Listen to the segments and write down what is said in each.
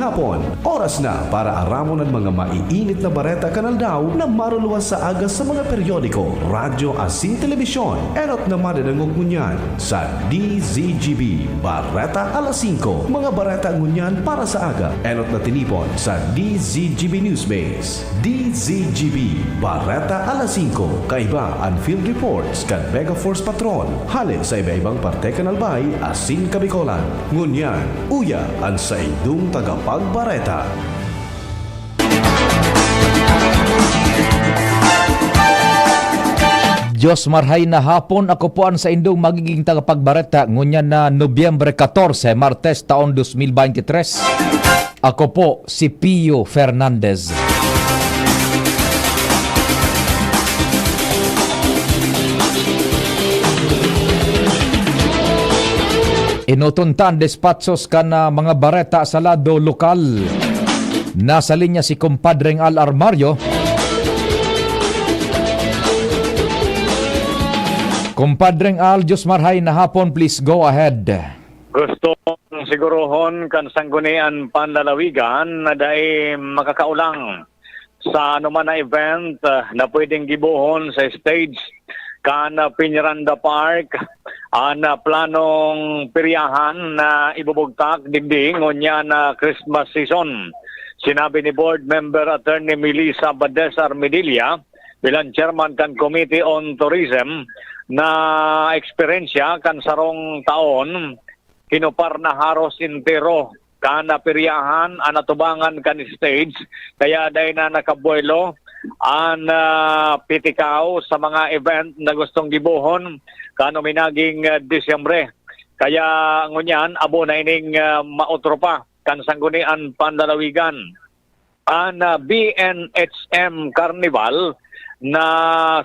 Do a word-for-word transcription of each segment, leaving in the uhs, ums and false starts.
Hapon, oras na para aramon an mga maiinit na bareta kan aldaw na maruluwas sa aga sa mga periodiko, radyo asin telebisyon. Enot na madadangog ngunyan sa D Z G B Bareta Alas Singko. Mga bareta ngunyan para sa aga, enot na tinipon sa D Z G B Newsbase. D Z G B Bareta Alas Singko. Kaiba an field reports kan Mega Force Patrol hale sa iba-ibang parte kan Albay asin Kabicolan. Ngunyan, uya an saindong tagapagbareta. Dios marhay na hapon, ako po an saindong magiging tagapagbareta ngunyan na Nobyembre katorse, Martes, taon dos mil baynte tres. Ako po si Pio Fernandez. Enoton ta an despatsos kan, ah, mga bareta sa lado lokal. Nasa linya si Kumpadreng Al Armario. Kumpadreng Al, Dios marhay na hapon, please go ahead. Gusto kong sigurohon kan Sanggunian Panlalawigan na dai makakaulang sa anoman na event, ah, na pwedeng gibohon sa stage kan, ah, Peñaranda Park an, ah, planong peryahan na ibubugtak digdi ngunyan na Christmas season. Sinabi ni Board Member Attorney Melissa Badesar Medilla, bilang chairman kan Committee on Tourism, na eksperyensya kan sarong taon, kinupar na haros entero kan peryahan an atubangan kan stage, kaya dai na nakabuelo an, ah, pitikaw sa mga event na gustong gibohon kan uminaging, ah, Disyembre. Kaya ngunyan, abo na ining, ah, maotro pa kan Sanggunian Panlalawigan. An, ah, B N H M Carnival na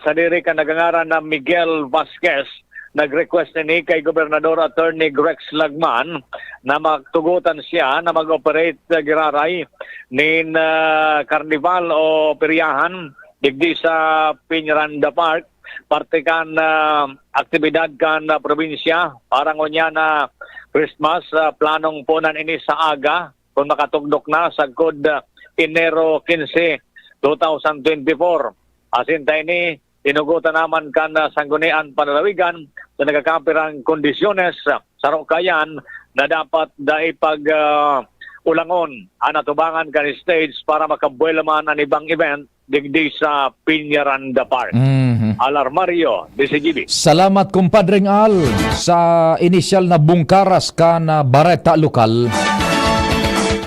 sadiri kan nagangaran na Miguel Vasquez, nag-request ini kay Gobernador Attorney Grex Lagman na magtugotan siya na mag-operate, ah, giraray nin, ah, karnival o peryahan digdi sa Peñaranda Park, parte kan, ah, aktibidad kan, ah, probinsya para ngunyan na Christmas. Ah, planong punan ini sa aga, kun makatugdok na, sagkod, ah, Enero quince, two thousand twenty-four. Asin ta ini, tinugotan naman kan, ah, Sanggunian Panlalawigan sa nagkakapirang kondisyones, ah, saro kayan na dapat dai pag, ah, ulangon an atubangan kan stage para makabuwelo man an ibang event digdi sa Peñaranda Park. Mhm. Al Armario, D Z G B. Salamat, Kumpadreng Al, sa inisyal na bungkaras kan, ah, bareta lokal.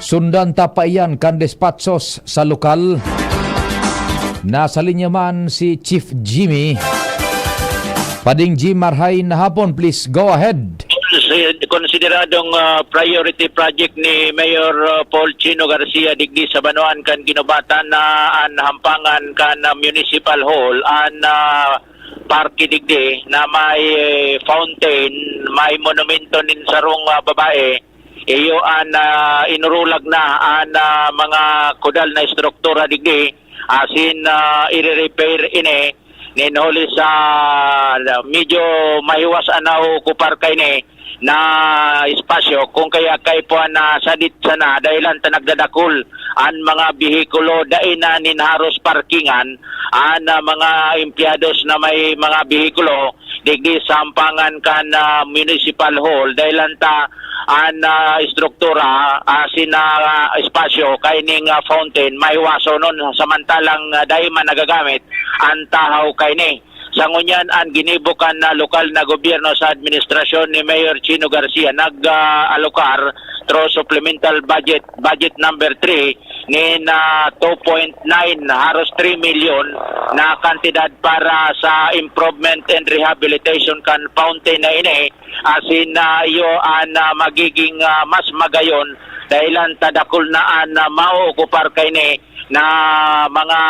Sundan ta pa iyan kan despatsos sa lokal. Nasa linya man si Chief Jimmy. Pading Jim, marhay na hapon, please go ahead. Konsi-, konsideradong, ah, priority project ni Mayor, ah, Paul Chino Garcia digdi sa banwaan kan Guinobatan na an hampangan kan, ah, Municipal Hall, an, ah, parke digdi na may, eh, fountain, may monumento nin sarong, ah, babae. Iyo an, ah, inurulag na an, ah, mga kudal na estruktura digdi, asin, ah, ire-repair ini nin huli sa medyo mahiwas an naookupar kaini na espasyo, kung kaya kaipuhan na sadit sana dahilan ta nagdadakul an mga behikulo, dai na nin haros parkingan an, ah, mga empleyados na may mga behikulo digdi sa ampangan kan, ah, Municipal Hall, dahilan ta an, ah, estruktura, ah, asin, ah, espasyo kaining, ah, fountain mahiwasonon, samantalang, ah, dai man nagagamit an tahaw kaini. Sa ngunyan, an ginibo kan, ah, lokal na gobyerno sa administrasyon ni Mayor Chino Garcia nag, ah, alokar through supplemental budget, budget number three, nin, ah, two point nine, haros three million na kantidad para sa improvement and rehabilitation kan fountain na ini. Asin, ah, iyo an, ah, magiging, ah, mas magayon dahilan ta dakul na an, ah, maookupar kaini na mga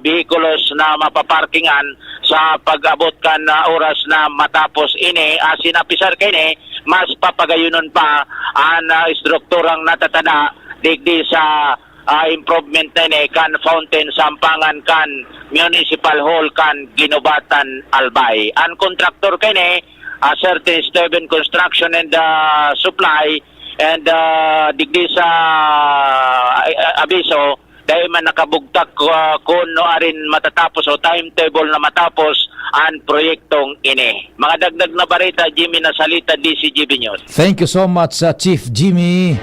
behikulos na mapaparkingan sa pag-abot kan, ah, oras na matapos ini. Asin apisar kaini, mas papagayonon pa an, ah, estrukturang natatada digdi sa, ah, improvement na ini kan fountain sa ampangan kan Municipal Hall kan Guinobatan, Albay. An kontraktor kaini, ah, Certain Steven Construction and, ah, Supply, and, ah, digdi sa abiso, dai man nakabugtak, ah, kun nuarin matatapos o timetable na matapos an proyektong ini. Mga dagdag na bareta, Jimmy Nasalita, D C G B News. Thank you so much, uh, Chief Jimmy.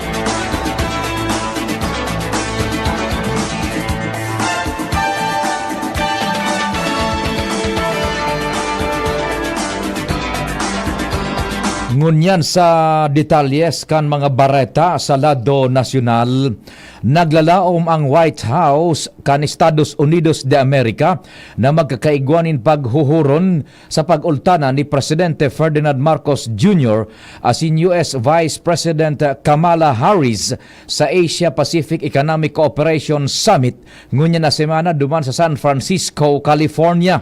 Ngunyan sa detalye kan mga bareta sa lado nasyonal, naglalaom ang White House kan Estados Unidos de America na magkakaigwa nin paghuhuron sa pag-ultanan ni Presidente Ferdinand Marcos Junior asin U S Vice President Kamala Harris sa Asia-Pacific Economic Cooperation Summit ngunyan na semana duman sa San Francisco, California.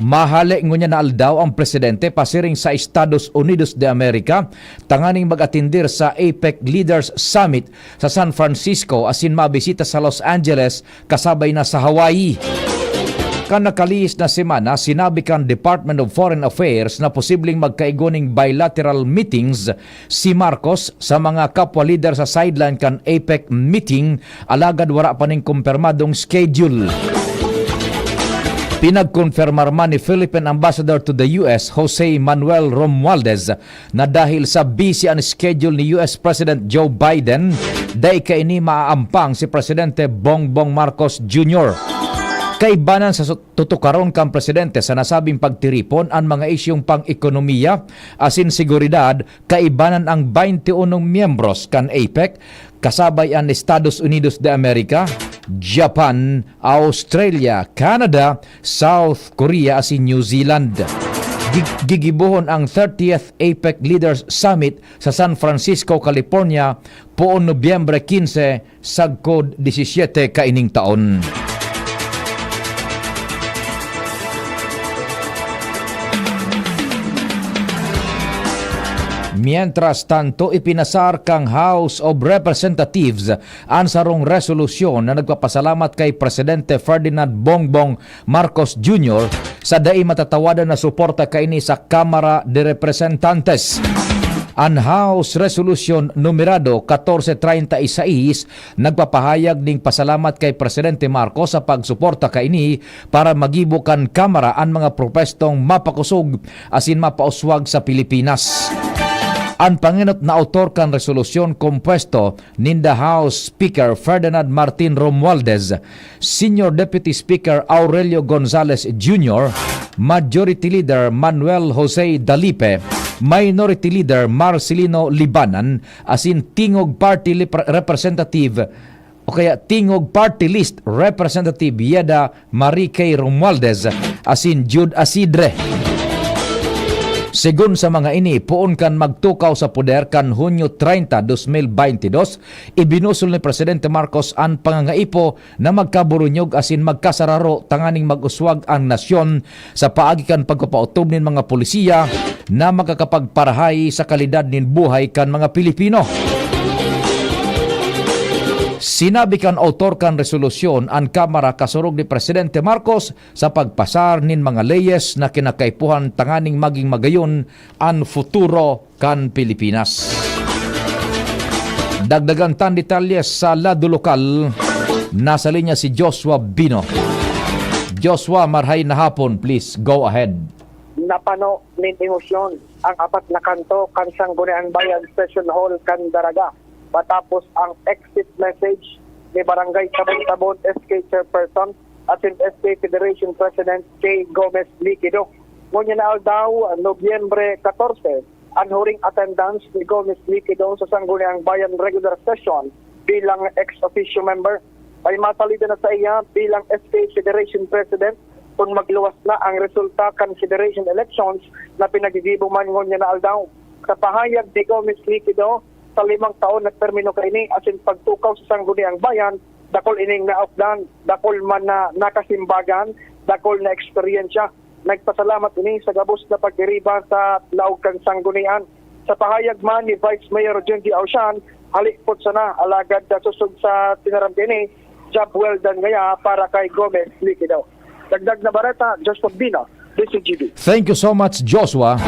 Mahale ngunyan na aldaw ang presidente pasiring sa Estados Unidos de America tanganing mag-atendir sa APEC Leaders Summit sa San Francisco asin mabisita sa Los Angeles kasabay na sa Hawaii. Kan nakalihis na semana, sinabi kan Department of Foreign Affairs na posibleng magkaigo ning bilateral meetings si Marcos sa mga kapwa lider sa sideline kan APEC meeting, alagad wara pa ning kumpirmadong schedule. Pinagkonfirmar man ni Philippine Ambassador to the U S, Jose Manuel Romualdez, na dahil sa busy an schedule ni U S President Joe Biden, dai kaini maaampang si Presidente Bongbong Marcos Junior. Kaibanan sa su-, tutukaron kan presidente sa nasabing pagtiripon an mga isyung pang-ekonomiya asin seguridad, kaibanan ang twenty-one miyembros kan APEC, kasabay an Estados Unidos de America, Japan, Australia, Canada, South Korea asin New Zealand. Gig-, gigibohon ang thirtieth APEC Leaders Summit sa San Francisco, California, poon Nobyembre quince, sagkod disisiete kaining taon. Mientras tanto, ipinasar kan House of Representatives an sarong resolusyon na nagpapasalamat kay Presidente Ferdinand Bongbong Marcos Junior sa dai matatawadan na suporta kaini sa Kamara de Representantes. An House Resolution numerado catorce treinta y seis nagpapahayag nin pasalamat kay Presidente Marcos sa pagsuporta kaini para magibo kan Kamara an mga propwestong mapakosog asin mapauswag sa Pilipinas. An pangenot na autor kan resolusyon kompuesto ninda House Speaker Ferdinand Martin Romualdez, Senior Deputy Speaker Aurelio Gonzales Junior, Majority Leader Manuel Jose Dalipe, Minority Leader Marcelino Libanan, asin Tingog Party Lip-, Representative o kaya Tingog Party List Representative Yeda Marie K. Romualdez asin Jude Asidre. Segun sa mga ini, poon kan magtukaw sa poder kan Hunyo treinta, dos mil baynte dos, ibinusol ni Presidente Marcos an pangangaipo na magkaburunyog asin magkasararo tanganing mag-uswag ang nasyon sa paagi kan pagpapaotob nin mga polisiya na makakapagparahay sa kalidad nin buhay kan mga Pilipino. Sinabi kan autor kan resolusyon, an Kamara kasurog ni Presidente Marcos sa pagpasar nin mga leyes na kinakaipuhan tanganing maging magayon an futuro kan Pilipinas. Dagdagan tan detalye sa lado lokal, nasa linya si Joshua Bino. Joshua, marhay na hapon, please go ahead. Napano nin emosyon ang apat na kanto kan Sangguniang Bayan Session Hall kan Daraga matapos ang exit message ni Barangay Tabon-Tabon S K Chairperson asin S K Federation President Kay Gomez Liquido. Ngunyan na aldaw, Nobyembre katorse, an huring attendance ni Gomez Liquido sa Sangguniang Bayan regular session bilang ex officio member. May masalida na saiya bilang S K Federation President kun magluwas na ang resulta kan federation elections na pinaggigibo man ngunyan na aldaw. Sa pahayag ni Gomez Liquido, sa limang taon na termino kaini asin pagtukaw sa Sangguniang Bayan, dakul ining naupdan, dakul man na nakasimbagan, dakul na eksperyensya. Nagpasalamat ini sa gabos na pagdiriba sa laog kan Sanggunian. Sa pahayag man ni Vice Mayor Junji Ausian, halipot sana, alagad sosog sa tinaram kaini, job well done ngaya para kay Gomez Liquido. Dagdag na bareta, Joshua Bino, D C G B. Thank you so much, Joshua.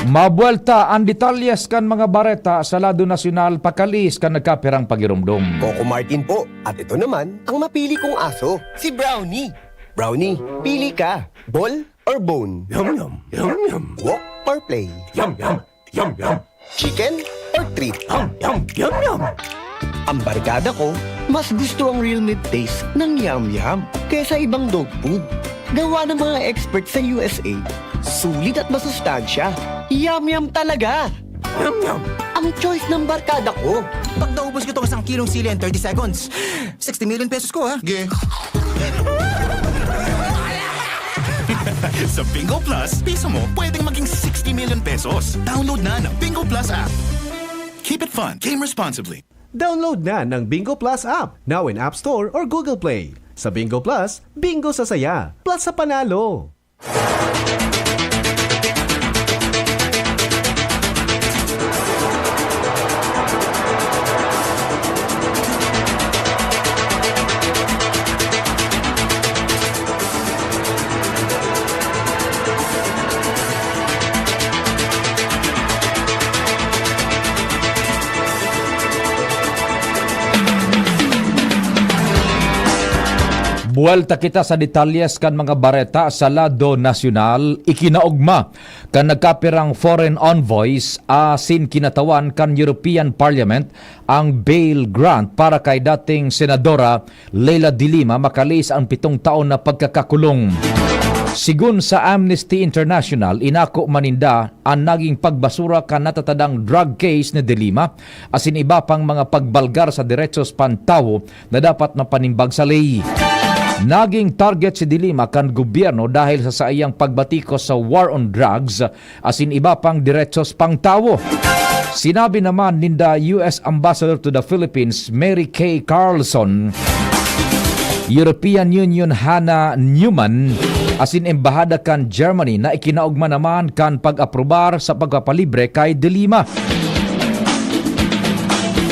Mabuwelta an detalyes kan mga bareta sa lado nasyonal, pakaliis kan nagkapirang pagiromdom. Coco Martin po. At ito naman ang mapili kong aso, si Brownie. Brownie, pili ka. Ball or bone? Yum, yum, yum, yum. Walk or play? Yum, yum, yum, yum. Chicken or treat? Yum, yum, yum, yum. Ang barkada ko, mas gusto ang real meat taste ng Yum Yum kaysa ibang dog food. Gawa ng mga expert sa U S A, sulit at masustansya. Yum Yum talaga! Yum Yum! Ang choice ng barkada ko. Pag naubos ko tong isang kilong sili in thirty seconds, sixty million pesos ko, ha? Ge. Sa Bingo Plus, piso mo pwedeng maging sixty million pesos. Download na ng Bingo Plus app. Keep it fun. Game responsibly. Download na ng Bingo Plus app, now in App Store or Google Play. Sa Bingo Plus, bingo sa saya, plus sa panalo. Buwelta kita sa detalyes kan mga bareta sa lado nasyonal. Ikinaogma kan nagkapirang foreign envoys asin kinatawan kan European Parliament ang bail grant para kay dating Senadora Leila de Lima, makaliis ang pitong taon na pagkakakulong. Sigon sa Amnesty International, inako man ninda an naging pagbasura kan natatadang drug case ni De Lima asin iba pang mga pagbalgar sa derechos pantawo na dapat mapanimbag sa ley. Naging target si De Lima kan gobyerno dahil sa saiyang pagbatikos sa war on drugs asin iba pang derechos pangtawo. Sinabi naman ninda U S Ambassador to the Philippines, Mary Kay Carlson, European Union Hannah Neumann, asin Embahada kan Germany na ikinaogma naman kan pag-aprobar sa pagpapalibre kay De Lima.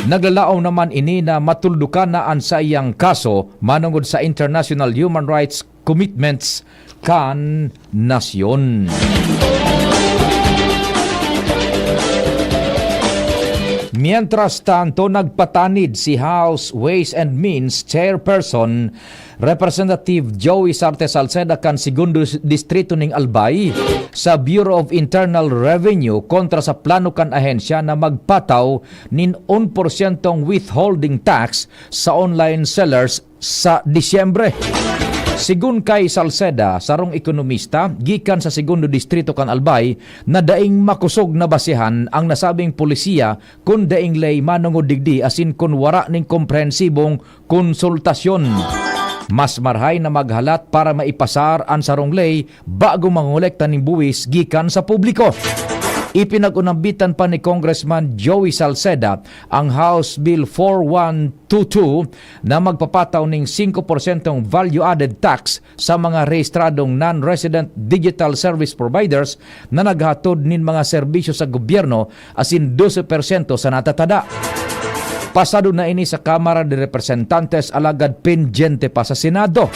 Naglalaom naman ini na matuldukan na an saiyang kaso manongod sa international human rights commitments kan nasyon. Mientras tanto, nagpatanid si House Ways and Means Chairperson Representative Joey Sarte Salceda kan Segundo Distrito ning Albay sa Bureau of Internal Revenue kontra sa plano kan ahensya na magpataw nin un porsyentong withholding tax sa online sellers sa Disyembre. Sigon kay Salceda, sarong ekonomista gikan sa Segundo Distrito kan Albay na daing makosog na basehan ang nasabing polisiya kun daing ley manongod digdi asin kun wara nin komprehensibong konsultasyon. Mas marahay na maghalat para maipasar an sarong ley bago mangolekta nin buwis gikan sa publiko. Ipinag-unambitan pa ni Congressman Joey Salceda ang House Bill four one two two na magpapataw ning singko porsyentong value-added tax sa mga rehistradong non-resident digital service providers na naghatod nin mga serbisyo sa gobyerno asin dose porsyento sa natatada. Pasado na ini sa Kamara de Representantes alagad pendyente pa sa Senado.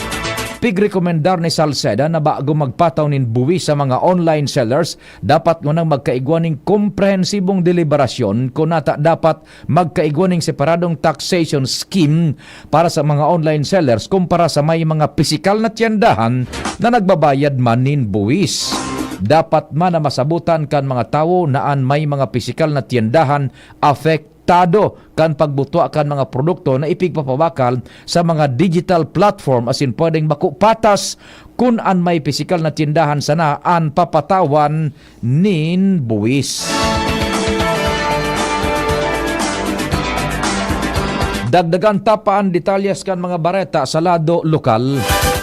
Pigrekomendar ni Salceda na bago magpataw nin buwis sa mga online sellers, dapat ngunang magkaigwa nin komprehensibong deliberasyon kun ata dapat magkaigwa nin separadong taxation scheme para sa mga online sellers kumpara sa may mga pisikal na tiyandahan na nagbabayad man nin buwis. Dapat man na masabutan kan mga tawo na an may mga pisikal na tiyandahan apektado kan pagbutwa kan mga produkto na ipigpapabakal sa mga digital platform asin pwedeng bako patas kun an may pisikal na tiyandahan sana an papatawan nin buwis. Dagdagan ta pa an detalyes kan mga bareta sa lado lokal.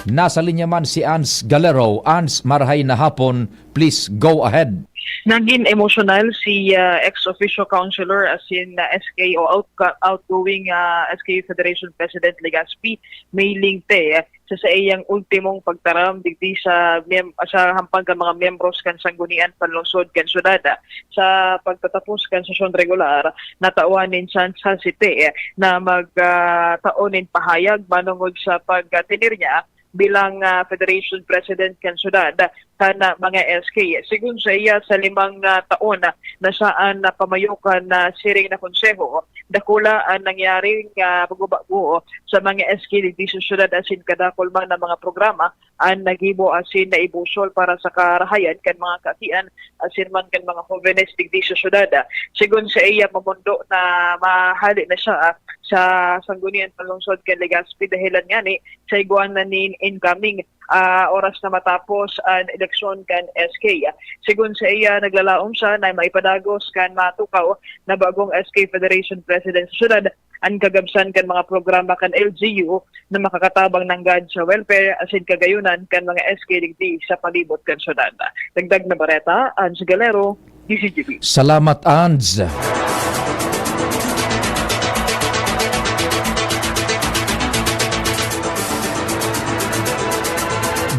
Nasa linya man si Ans Galero. Ans, marahay na hapon. Please go ahead. Nagin emosyonal si, ah, ex officio councilor asin, ah, S K O out-, outgoing, ah, S K U Federation President Legazpi, May Lingte, sa saiyang ultimong pagtaram digdi sa miyem-, sa hampang kan mga miyembros kan Sanggunian Panlungsod kan Syudad. Sa pagtatapos kan sesyon regular, natawan nin tsansa si Te na mag, ah, tao nin pahayag manongod sa pagtener niya bilang, ah, Federation President kan syudad kan, ah, mga S K. Sigon sa iya, sa limang, ah, taon na, na saan na pamayokan na siring na konseho, dakula an nangyaring, ah, bago-bago sa mga S K digdi sa syudad asin kadakul man na mga programa an nagibo asin naibusol para sa karahayan kan mga kaakian asin man kan mga hobenes digdi sa syudad. Sigon sa iya, mamondo na mahale na siya, ah, sa Sangguniang Panlungsod kan Legazpi dahelan ngani sa igwa na nin incoming, ah, oras na matapos an eleksyon kan S K. Sigon sa iya, naglalaom siya na maipadagos kan matukaw na bagong S K Federation President sa syudad an kagabsan kan mga programa kan L G U na makakatabang nanggad sa welfare asin kagayonan kan mga S K digdi sa palibot kan syudad. Dagdag na bareta, Ange Galero, D Z G B. Salamat, Ange.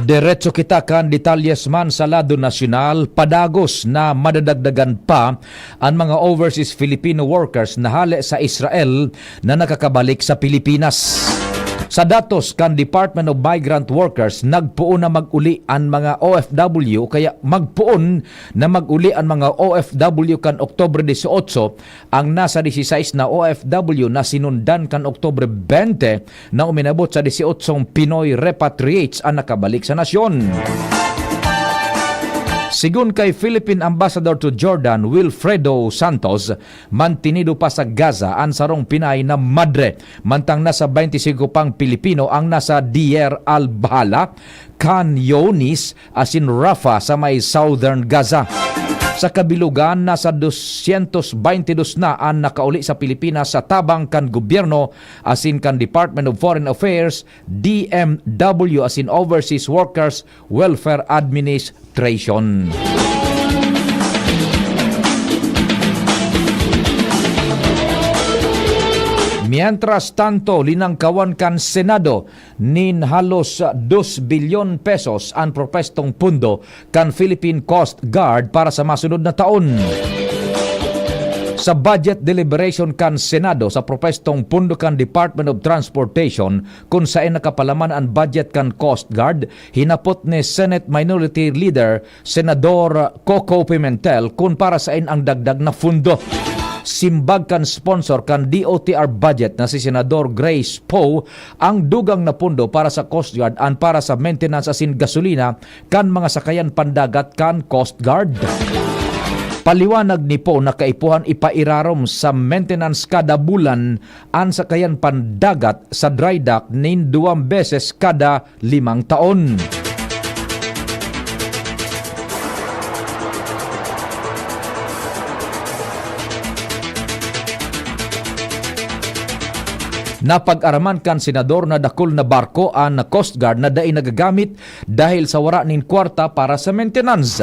Diretso kita kan detalyes man sa lado nasyonal, padagos na madadagdagan pa an mga overseas Filipino workers na hale sa Israel na nakakabalik sa Pilipinas. Sa datos kan Department of Migrant Workers, nagpoon na mag-uli an mga O F W, kaya magpoon na mag-uli an mga O F W kan Oktubre dieciocho, ang nasa dieciséis na O F W na sinundan kan Oktubre veinte na uminabot sa dieciocho Pinoy repatriates an nakabalik sa nasyon. Sigon kay Philippine Ambassador to Jordan, Wilfredo Santos, mantinido pa sa Gaza an sarong Pinay na madre, mantang nasa twenty-five pang Pilipino ang nasa Deir al-Balah, Khan Younis asin Rafah sa may southern Gaza. Sa kabilugan, nasa dosyentos baynte dos na an nakauli sa Pilipinas sa tabang kan gobyerno asin kan Department of Foreign Affairs, D M W asin Overseas Workers Welfare Administration. Mientras tanto, linangkawan kan Senado nin halos dos bilyon pesos an propwestong pundo kan Philippine Coast Guard para sa masunod na taon. Sa budget deliberation kan Senado sa propwestong pundo kan Department of Transportation, kun saen nakapalaman an budget kan Coast Guard, hinapot ni Senate Minority Leader Senador Coco Pimentel kun para saen ang dagdag na pundo. Simbag kan sponsor kan D O T R budget na si Senador Grace Poe, ang dugang na pundo para sa Coast Guard an para sa maintenance asin gasolina kan mga sakayan pandagat kan Coast Guard. Paliwanag ni Poe na kaipuhan ipairarom sa maintenance kada bulan an sakayan pandagat sa dry dock nin duwang beses kada limang taon. Napag-araman kan senador na dakul na barko an Coast Guard na dai nagagamit dahil sa wara nin kwarta para sa maintenance.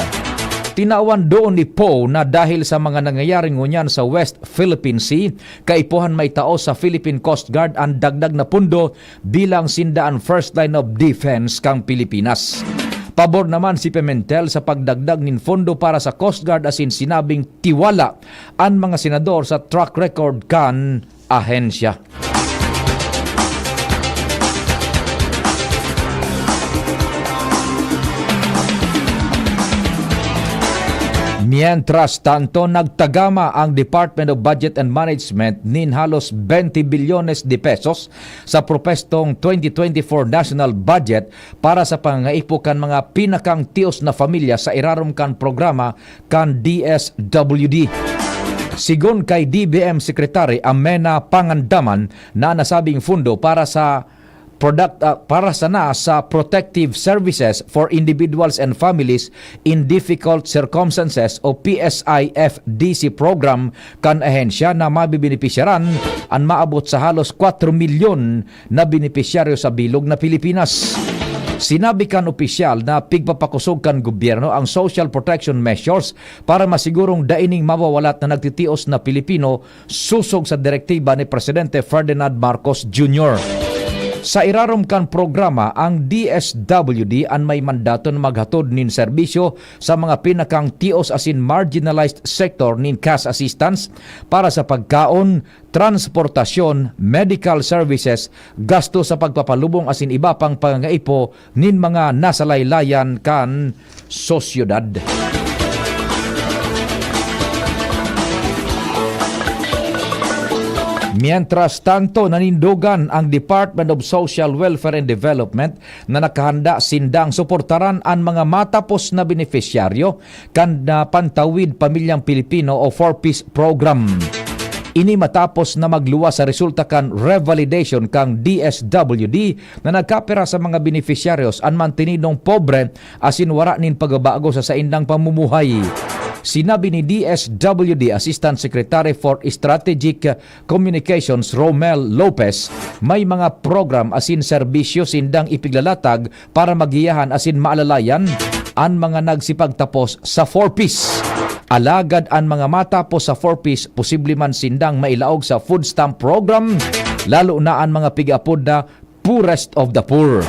Tinawan doon ni Poe na dahil sa mga nangyayari ngunyan sa West Philippine Sea, kaipuhan maitao sa Philippine Coast Guard an dagdag na pundo bilang sinda an first line of defense kan Pilipinas. Pabor naman si Pimentel sa pagdagdag nin pondo para sa Coast Guard asin sinabing tiwala an mga senador sa track record kan ahensya. Mientras tanto, nagtagama ang Department of Budget and Management nin halos twenty bilyones de pesos sa propwestong twenty twenty-four national budget para sa pangangaipo kan mga pinakang tios na pamilya sa irarom kan programa kan D S W D. Sigon kay D B M Secretary Amena Pangandaman, na nasabing pundo para sa product, ah, para sana sa Protective Services for Individuals and Families in Difficult Circumstances o P S I F D C program kan ahensya na mabibenepisyaran an maabot sa halos kwatro milyon na benepisyaryo sa bilog na Pilipinas. Sinabi kan opisyal na pigpapakosog kan gobyerno ang social protection measures para masigurong dai ning mawawalat na nagtitios na Pilipino sosog sa direktiba ni Presidente Ferdinand Marcos Junior. Sa irarom kan programa, ang D S W D an may mandato na maghatod nin serbisyo sa mga pinakang tios asin marginalized sector nin cash assistance para sa pagkaon, transportasyon, medical services, gasto sa pagpapalubong asin iba pang pangangaipo nin mga nasalaylayan kan sosyedad. Mientras tanto, nanindogan ang Department of Social Welfare and Development na nakahanda sindang suportaran an mga matapos na benepisyaryo kan, ah, Pantawid Pamilyang Pilipino o four Ps program. Ini matapos na magluwas sa resulta kan revalidation kan D S W D na nagkapira sa mga benepisyaryos an mantinidong pobre asin wara nin pagbabago sa saindang pamumuhay. Sinabi ni D S W D Assistant Secretary for Strategic Communications Romel Lopez, may mga program asin serbisyo sindang ipiglalatag para magiyahan asin maalalayan an mga nagsipagtapos sa four Ps. Alagad an mga matapos sa four Ps, posible man sindang mailaog sa food stamp program, lalo na an mga pig-apod na poorest of the poor.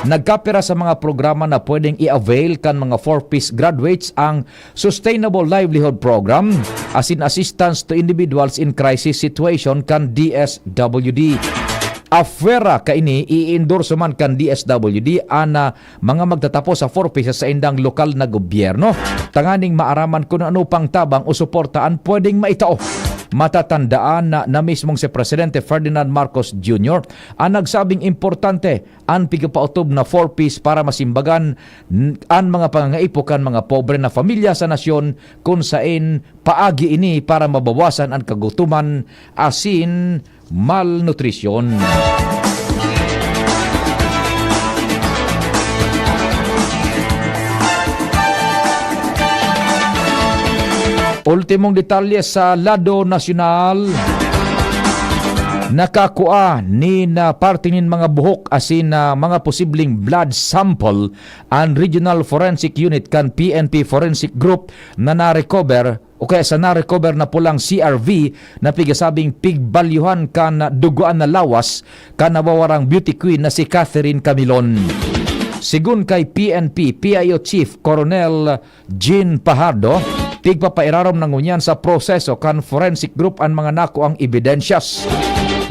Nagkapira sa mga programa na pwedeng i-avail kan mga four Ps graduates ang Sustainable Livelihood Program asin Assistance to Individuals in Crisis Situation kan D S W D. Afuera kaini, i-endorso man kan D S W D an, ah, mga magtatapos sa four Ps sa saindang lokal na gobyerno, tanganing maaraman kun ano pang tabang o suporta an pwedeng maitao. Matatandaan na, na mismong si Presidente Ferdinand Marcos Junior an nagsabing importante an pigpapautob na four Ps para masimbagan n-, an mga pangangaipo kan mga pobre na pamilya sa nasyon, kun saen paagi ini para mabawasan an kagutoman asin malnutrisyon. Ultimong detalye sa lado nasyonal, nakakua nin, ah, parte nin mga buhok asin, ah, mga posibleng blood sample an Regional Forensic Unit kan P N P Forensic Group na na-recover o kaya sa na-recover na pulang C R V na pigasabing pigbalyuhan kan dugoan na lawas kan nawawarang beauty queen na si Catherine Camilon. Sigon kay P N P P I O Chief Coronel Jean Pajardo, pigpapairarom na ngunyan sa proseso kan forensic group an mga nakuang ebidensyas.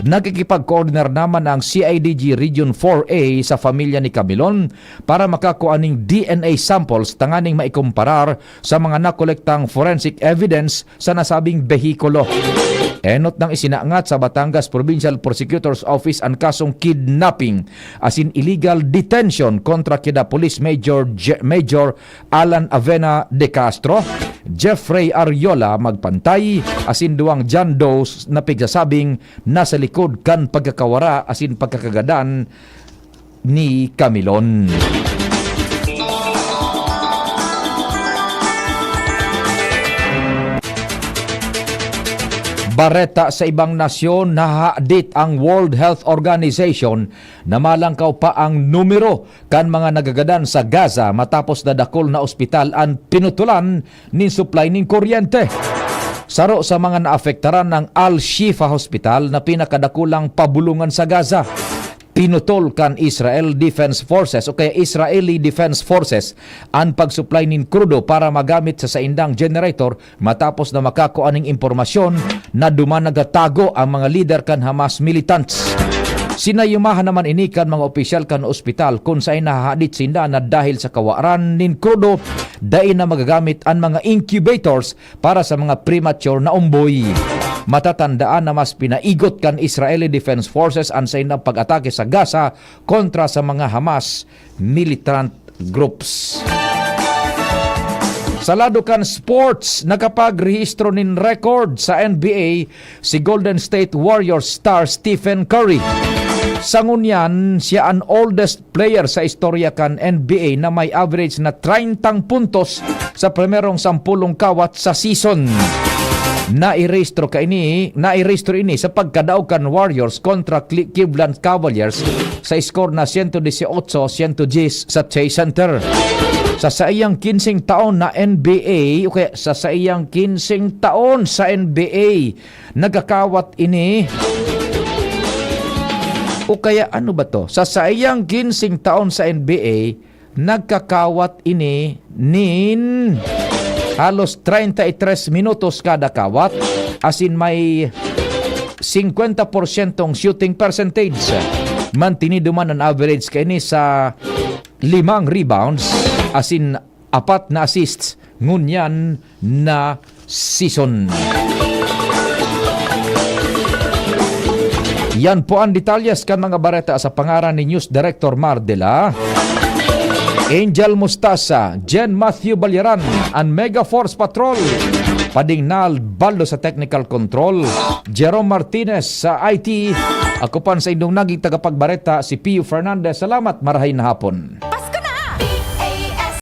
Nakikipagkoordinar naman ang C I D G Region four A sa pamilya ni Camilon para makakua ning D N A samples tanganing maikomparar sa mga nakolektang forensic evidence sa nasabing behikulo. Enot nang isinangat sa Batangas Provincial Prosecutor's Office an kasong kidnapping asin illegal detention kontra kida Police Major Je-, Major Alan Avena de Castro, Jeffrey Ariola Magpantay, asin duwang John Does na pigsasabing nasa likod kan pagkakawara asin pagkakagadan ni Camilon. Bareta sa ibang nasyon, nahahadit ang World Health Organization na malangkaw pa ang numero kan mga nagagadan sa Gaza matapos na dakul na ospital an pinutulan nin supply nin kuryente. Saro sa mga naapektaran ang Al-Shifa Hospital na pinakadakulang pabulungan sa Gaza. Pinutol kan Israel Defense Forces o kaya Israeli Defense Forces an pag-supply nin krudo para magamit sa saindang generator matapos na makakua nin impormasyon na duman nagtatago ang mga lider kan Hamas militants. Sinayumahan naman ini kan mga opisyal kan ospital kun saen nahahadit sinda na dahil sa kawaran nin krudo, dai na magagamit an mga incubators para sa mga premature na omboy. Matatandaan na mas pinaigot kan Israeli Defense Forces an saindang pag-atake sa Gaza kontra sa mga Hamas militant groups. Sa lado kan sports, nakapagrehistro nin record sa N B A si Golden State Warriors star Stephen Curry. Sa ngunyan, siya an oldest player sa istorya kan N B A na may average na treyntang puntos sa primerong sampulong kawat sa season. Nairehistro kaini, nairehistro ini sa pagkadaog kan Warriors kontra Cle-, Cleveland Cavaliers sa score na siyento dieciocho siyento diyes sa Chase Center. Sa saiyang kinseng taon na N B A, o kaya sa saiyang kinseng taon sa N B A, nagkakawat ini O kaya ano ba to? Sa saiyang ginseng taon sa N B A, nagkakawat ini nin halos treinta y tres minutos kada kawat, asin may singkwenta porsyentong shooting percentage. Mantinido man an average kaini sa limang rebounds, asin apat na assists ngunyan na season. Yan po ang detalyes kan mga bareta sa pangaran ni News Director Mar de la Angel Mustasa, Jen Matthew Balyaran, and Mega Force Patrol. Pading Nal Baldo sa Technical Control, Jerome Martinez sa I T. Ako pan sa indong naging tagapagbareta, si Pio Fernandez. Salamat, marahay na hapon.